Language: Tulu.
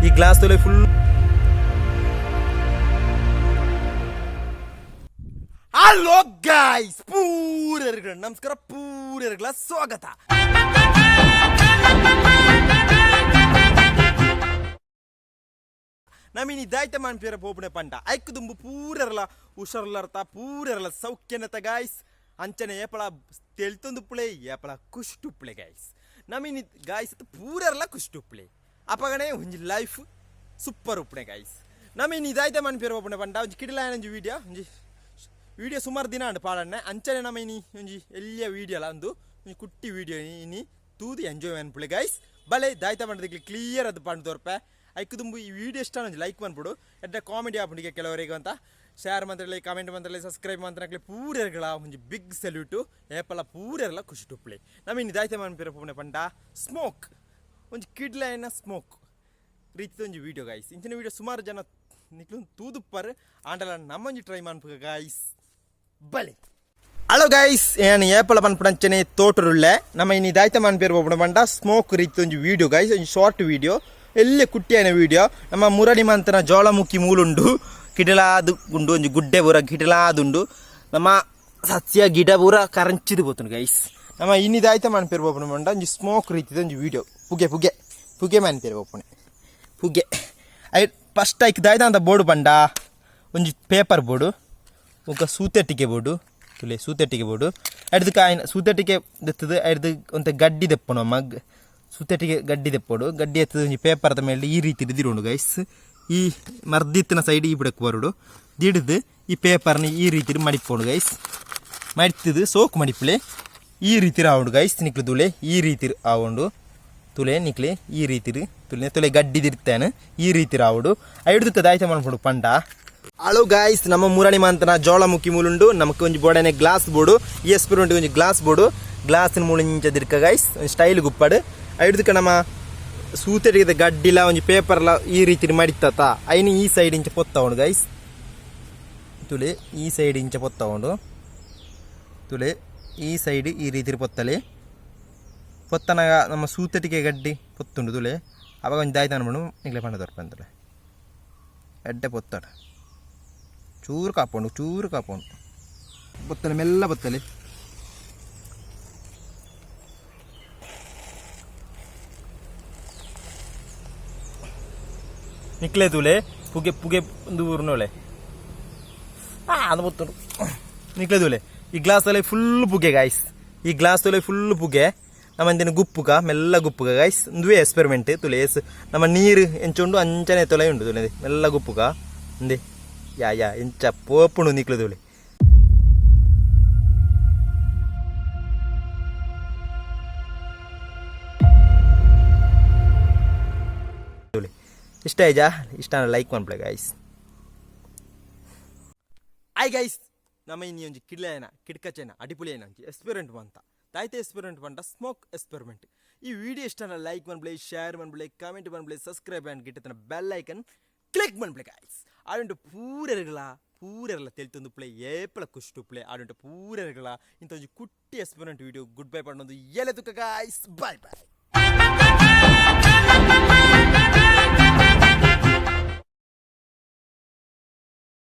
ಈ ಗ್ಲಾಸ್ ತುಲೆ ಫುಲ್. ಹಲೋ ಗಾಯ್ಸ್, ಪೂರೆರ್ಗಳ ನಮಸ್ಕಾರ, ಪೂರೆರ್ಗಳ ಸ್ವಾಗತ. ನಮಿನಿ ದಾಯ್ತ ಮಾನ್ಪಿಯರ ಪೋಪುಣೆ ಪಂಡ ಐಕ್ ದುಂಬು ಪೂರೆರ್ಲ ಹುಷಾರ್ಲರ್ತ, ಪೂರೆರ್ಲ ಸೌಖ್ಯನತ ಗಾಯ್ಸ್. ಅಂಚನೆ ಏಪಳ ತೆಲ್ತೊಂದುಪ್ಪುಳೆ, ಏಪಳ ಕುಷ್ಟುಪ್ಪುಳೆ ಗಾಯ್ಸ್. ನಮಿನಿ ಗಾಯ್ಸ್ ಪೂರೆರ್ಲ ಕುಷ್ಟುಪ್ಪುಳೆ, ಅಪಗಣೆ ಒಂಜಿ ಲೈಫ್ ಸೂಪರ್ ಉಪ್ಪುಣೆ ಗಾಯ್ಸ್. ನಮಿನಿ ದಾಯ್ತ ಮಾನ್ಪಿಯರ ಪೋಪುಣೆ ಪಂಡ ಒಂಜಿ ಕಿಡಿಲಾಯನ ಒಂಜಿ ವಿಡಿಯೋ, ಒಂಜಿ ವಿಡಿಯೋ ಸುಮಾರು ದಿನ ಉಂಡು ಪಾಡಣ್ಣೆ. ಅಂಚನೆ ನಮ್ಮ ಇನಿ ಒಂಜಿ ಎಲ್ಲಿಯ ವಿಡಿಯೋ ಅಲ್ಲ, ಒಂದು ಒಂಜಿ ಕುಟ್ಟಿ ವಿಡಿಯೋ ಇನಿ ತೂದು ಎಂಜಾಯ್ ಅನ್ಪುಳೆ ಗೈಸ್. ಬಲೆ ದಾಯ್ತ ಪಂಡದಿಗೆ ಕ್ಲಿಯರ್ ಅದು ಪಂಡ್ ತೋರ್ಪೆ. ಐಕ್ ದುಂಬು ಈ ವಿಡಿಯೋ ಇಷ್ಟ ಒಂಜಿ ಲೈಕ್ ಮನ್ಪುಡು. ಎಡ್ಡೆ ಕಾಮಿಡಿ ಆಪುಂಡಿಗೆ ಕೆಲವರಿಗೆ ಅಂತ ಶೇರ್ ಮಂತ್ರಲಿ, ಕಮೆಂಟ್ ಮಂತ್ರಲಿ, ಸಬ್ಸ್ಕ್ರೈಬ್ ಮಂತ್ರಲಿ. ಪೂರೆರ್ಗಳ ಒಂಜಿ ಬಿಗ್ ಸೆಲ್ಯೂಟು. ಏಪಲ ಪೂರೆರ್ಲ ಖುಷಿ ಟುಪ್ಲೆ. ನಮ್ಮ ಇನಿ ದಾಯ್ತ ಮನ್ಪಿರ ಪುಣೆ ಪಂಡ ಸ್ಮೋಕ್, ಒಂಜಿ ಕಿಡ್ಲೈನ ಸ್ಮೋಕ್ ರೀತಿದ ಒಂಜಿ ವಿಡಿಯೋ ಗಾಯ್ಸ್. ಇಂಚಿನ ವಿಡಿಯೋ ಸುಮಾರು ಜನ ನಿಕ್ಲು ತೂದುಪ್ಪರ್, ಆಂಡಲ ನಮ್ಮೊಂಜಿ ಟ್ರೈ ಮನ್ಪುಗ ಗಾಯ್ಸ್. ಬಲೆ. ಹಲೋ ಗೈಸ್, ಏನು ಏಪಲ ಪನ್ಪುಡಂಚನೆ ತೋಟರುಳ್ಳೆ. ನಮ್ಮ ಇನಿ ದಾಯ್ತ ಮನ್ಪೇರು ಪೋಪುಣ ಪಂಡ ಸ್ಮೋಕ್ ರೀತಿ ಒಂಜಿ ವಿಡಿಯೋ ಗೈಸ್, ಒಂಜಿ ಶಾರ್ಟ್ ವಿಡಿಯೋ, ಎಲ್ಲೆ ಕುಟ್ಟಿಯಾನ ವಿಡಿಯೋ. ನಮ್ಮ ಮುರಳಿ ಮಂತನ ಜೋಳಮುಖಿ ಮೂಲುಂಡು, ಕಿಡಲಾದು ಗುಂಡು, ಒಂಜಿ ಗುಡ್ಡೆ ಪೂರ ಕಿಡಲಾದುಂಡು. ನಮ್ಮ ಸಸ್ಯ ಗಿಡ ಪೂರ ಕರಂಚಿದು ಪೋತುಂಡು ಗೈಸ್. ನಮ್ಮ ಇನಿ ದಾಯ್ತ ಮನ್ಪೇರು ಪೋಪುಣ ಪಂಡ ಒಂಜಿ ಸ್ಮೋಕ್ ರೀತಿದ ಒಂಜಿ ವಿಡಿಯೋ. ಪುಗೆ ಪುಗೆ ಪುಗೆ ಮನ್ಪೇರು ಪೋಪುಣೆ ಪುಗೆ. I first ಐಕ್ ದಾಯ್ತ ಅಂತ ಬೋರ್ಡು ಪಂಡ ಒಂಜಿ ಪೇಪರ್ ಬೋರ್ಡು, ಬೊಕ ಸೂತೆಟ್ಟಿಗೆ ಬೋರ್ಡು. ತುಲೆ, ಸೂತೆಟ್ಟಿಗೆ ಬೋರ್ಡು ಅಡ್ದು ಕಾಯಿನ ಸೂತೆಟ್ಟಿಗೆ ದೆತ್ತದು ಅಡ್ದು ಒಂತೆ ಗಡ್ಡಿ ದೆಪ್ಪುನು. ಮಗ್ ಸೂತೆಟ್ಟಿಗೆ ಗಡ್ಡಿ ದೆಪ್ಪೊಡು. ಗಡ್ಡಿ ಎತ್ತದು ಒಂಜಿ ಪೇಪರ್ದ ಮೇಲೆ ಈ ರೀತಿ ದಿರುಂಡು ಗೈಸ್. ಈ ಮರ್ದಿತ್ತಿನ ಸೈಡ್ ಈ ಬುಡಕ್ ಬರುಡು ದಿಡ್ದು ಈ ಪೇಪರ್ನ ಈ ರೀತಿ ಮಡಿಪೋಡು ಗೈಸ್. ಮಡಿತದು ಸೋಕು ಮಡಿಪುಲೆ. ಈ ರೀತಿ ಆವುಂಡು ಗೈಸ್. ನಿಕ್ಲು ತುಲೆ, ಈ ರೀತಿ ಆವುಂಡು. ತುಲೆ ನಿಕ್ಲೆ, ಈ ರೀತಿ ತುಲೆ ತುಲೆ ಗಡ್ಡಿ ದಿರ್ತಾನೆ. ಈ ರೀತಿ ರಾವುಡು. ಐಡ್ದು ದಾಯ್ತ ಮನ್ಪುಂಡು ಪಂಡ. ಹಲೋ ಗಾಯ್ಸ್, ನಮ್ಮ ಮುರಣಿ ಮಂತನ ಜೋಳಮುಖಿ ಮೂಲುಂಡು. ನಮಕ್ ಒಂಜಿ ಬೋಡನೆ ಗ್ಲಾಸ್ ಬೋರ್ಡು. ಈ ಎಕ್ಸ್ಪೆರಿಮೆಂಟ್ ಒಂಜಿ ಗ್ಲಾಸ್ ಬೋರ್ಡು. ಗ್ಲಾಸ್ ಮೂಲು ಇಂಚ ದಿರ್ಕ ಗೈಸ್, ಒಂಜಿ ಸ್ಟೈಲ್ ಗುಪ್ಪಡು. ಐಡ್ದಕ್ಕೆ ನಮ್ಮ ಸೂತೆಡಿದ ಗಡ್ಡಿಲ ಒಂಜಿ ಪೇಪರ್ಲ ಈ ರೀತಿ ಮಡಿತತ ಐನ ಈ ಸೈಡ್ ಇಂಚ ಪೊತ್ತವಣು ಗೈಸ್. ತುಲೆ, ಈ ಸೈಡ್ ಇಂಚ ಪೊತ್ತವಣು. ತುಲೆ, ಈ ಸೈಡ್ ಈ ರೀತಿ ಪೊತ್ತಲೆ. ಪೊತ್ತನಾಗ ನಮ್ಮ ಸೂತಟಿಗೆ ಗಡ್ಡಿ ಪೊತ್ತುಂಡು ತುಲೆ. ಅವಾಗ ಒಂಜಿ ದಾಯ್ತ ಅನ್ಬಂಡು ನಿಗ್ಲೆ ಪಂಡ ತೋರ್ಪಂತಲೆ. ಎಡ್ಡೆ ಪೊತ್ತಡ, ಚೂರು ಕಾಪೋಂಡು, ಚೂರು ಕಾಪೋಂಡು. ಬೊತ್ತಲೆ, ಮೆಲ್ಲ ಬೊತ್ತಲೆ. ನಿಕ್ಲೆ ತೂಲೆ, ಪುಗೆ ಪುಗೆ ಒಂದು ಊರ್ನೋಳೆ. ಆ ಅದು ಬೊತ್ತುಂಡು. ನಿಕ್ಲೆ ತೂಲೆ, ಈ ಗ್ಲಾಸ್ ಅಲ್ಲಿ ಫುಲ್ ಪುಗೆ ಗಾಯ್ಸ್. ಈ ಗ್ಲಾಸ್ ತೂಲೆ, ಫುಲ್ ಪುಗೆ. ನಮ್ಮ ಗುಪ್ಪುಗ, ಮೆಲ್ಲ ಗುಪ್ಪುಗ ಗಾಯ್ಸ್. ಒಂದುವೇ ಎಕ್ಸ್ಪೆರಿಮೆಂಟ್. ತುಲೆ ಏಸ್ ನಮ್ಮ ನೀರು ಎಂಚುಂಡು ಅಂಚನೆ ತೊಲೆ ಉಂಡು. ತುಲೆ, ಮೆಲ್ಲ ಗುಪ್ಪುಗ. ಅಂದೆ ಯಾ ಯಾ ಎಂಚ ಪೋಪುಂಡು ನಿಕ್ಲು ತುಲೆ. ತುಲೆ, ಇಷ್ಟ ಆಯ್ಜಾ? ಇಷ್ಟ ಲೈಕ್ ಮನ್ಪುಲೆ ಗಾಯ್ಸ್. ಆಯ್ ಗೈಸ್, ನಮ್ಮ ಇನಿ ಒಂಜಿ ಕಿಡ್ಲೇನ ಕಿಡ್ಕಚೇನ ಅಡಿಪುಳಿಯೇನ ಒಂಜಿ ಎಕ್ಸ್ಪೆರಿಮೆಂಟ್ ಬಂತ. ತಾಯ್ತ ಎಕ್ಸ್ಪೆರಿಮೆಂಟ್ ಬಂಟ ಸ್ಮೋಕ್ ಎಕ್ಸ್ಪೆರಿಮೆಂಟ್. ಈ ವಿಡಿಯೋ ಇಷ್ಟ ಲೈಕ್ ಮನ್ಪ್ಲೆ, ಶೇರ್ ಮನ್ಪ್ಲೆ, ಕಮೆಂಟ್ ಮನ್ಪ್ಲೆ, ಸಬ್ಸ್ಕ್ರೈಬ್ ಆ್ಯಂಡ್ ಗಿಟ್ಟತನ ಬೆಲ್ ಐಕನ್ ಕ್ಲಿಕ್ ಮನ್ಪ್ಲೆ ಗಾಯ್ಸ್. ಆಡುಂಟು ಪೂರೆರ್ಗಳ ಪೂರೆರ್ಲ ತೆಲ್ತೊಂದು ಪ್ಲೇ, ಏಪಲ ಕುಷ್ಟು ಪ್ಲೇ. ಆಡುಂಟು ಪೂರೆರ್ಗಳ ಇಂಥ ಒಂಜಿ ಕುಟ್ಟಿ ಎಕ್ಸ್ಪೆರಿಮೆಂಟ್ ವಿಡಿಯೋ. ಗುಡ್ ಬೈ ಪಂಡೊಂದು ಎಲೆ ತುಕ್ಕ ಗಾಯ್ಸ್. Boy boy.